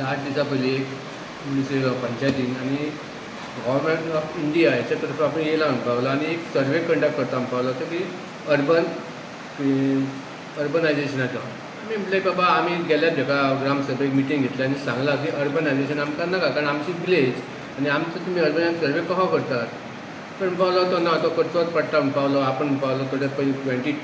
8 दिसां पयलीं एक मुन्सिपल पंचायतीन आनी गव्हर्मेंट ऑफ इंडिया हेच्या तर्फे आपण येयला म्हणपाक लागलो आनी एक सर्वे कंडक्ट करता म्हणपाक लागलो, तो की अर्बनायझेशनाचो. आमी म्हटलें, बाबा, आमी गेल्यात तेका ग्रामसभेक मिटींग घेतली आनी सांगलां की अर्बनायझेशन आमकां नाका, कारण आमची विलेज आनी आमचो तुमी अर्बनायज सर्वे कसो करतात? पण म्हणपाक लागलो तो, ना, तो करचोच पडटा म्हणपाक लागलो. आपण म्हणपाक लागलो, थोडे पयलीं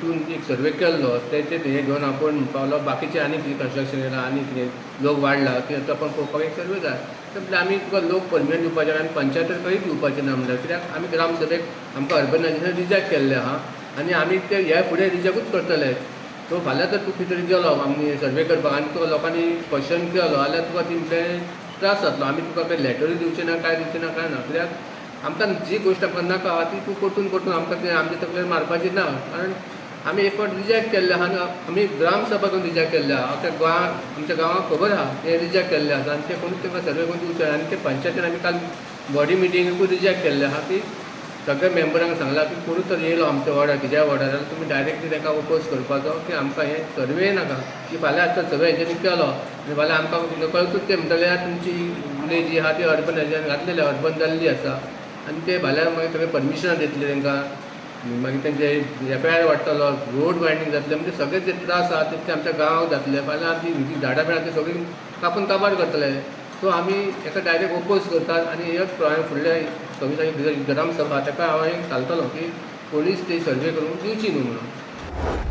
22 एक सर्वे केल्लो, तेचे हें घेवन आपूण म्हणपाक लागलो, बाकीचे आनी कितें कन्स्ट्रक्शन येयलां आनी कितें लोक वाडला की आतां आपण पळोवपाक एक सर्वे जाय. तर म्हणलें, आमी तुका लोक परमिशन दिवपाचे ना आनी पंचायत खंयच दिवपाचें ना म्हणल्यार, कित्याक आमी ग्रामसभेक आमकां अर्बनायझेशन रिजेक्ट केल्लें आहा आनी आमी ते ह्या फुडें रिजेक्टूच करतले. सो फाल्यां जर तूं खंय तरी गेलो आमी सर्वे करपाक आनी तुका लोकांनी क्वेश्चन केलो जाल्यार तुका ती म्हणलें त्रास जातलो. आमी तुका कांय लॅटरूय दिवचे ना, कांय दिवचे ना, कांय ना, कित्याक आमकां जी गोश्ट आमकां नाका ती तूं परतून परतून आमकां ते आमच्या तकलेर मारपाची ना, कारण आमी एक फावट रिजेक्ट केल्लें आहा आनी आमी ग्रामसभा करून रिजेक्ट केल्लें आहा. आख्या गोंयांक, आमच्या गांवाक खबर आहा हें रिजेक्ट केल्लें आसा आनी ते कोणूच तेका सर्वे करून दिवचे. आनी ते पंचायतीन आमी काल बॉडी मिटिंगेकूय रिजेक्ट केल्लें आहा की सगळ्या मेंबरांक सांगलां की कोणूच तर येयलो आमच्या वॉर्डार, कित्याय वॉर्डार, जाल्यार तुमी डायरेक्टली तांकां ओपोज करपाचो की आमकां हें सर्वे नाका, की फाल्यां आतां सगळें हेंच्यांनी केलो आनी फाल्यां आमकां नकळतूच ते म्हणटले, तुमची विलेज जी आहा ती अर्बन घातलेली, अर्बन जाल्ली आसा. आनी ते फाल्यां मागीर सगळें परमिशनां दितले तांकां, मागीर तेंचे एफआयआर वाडटलो, रोड वायडनींग जातलें, म्हणजे सगळे जे त्रास आहा ते आमच्या गांवाक जातले. फाल्यां आमची जी झाडां बिडां ती सगळीं कापून काबार करतले. सो आमी हेका डायरेक्ट ओपोज करतात आनी हेच हांवें फुडल्या 26 ग्रामसभा ताका हांव घालतलो की पोलीस ती सर्वे करून दिवची न्हू म्हणून.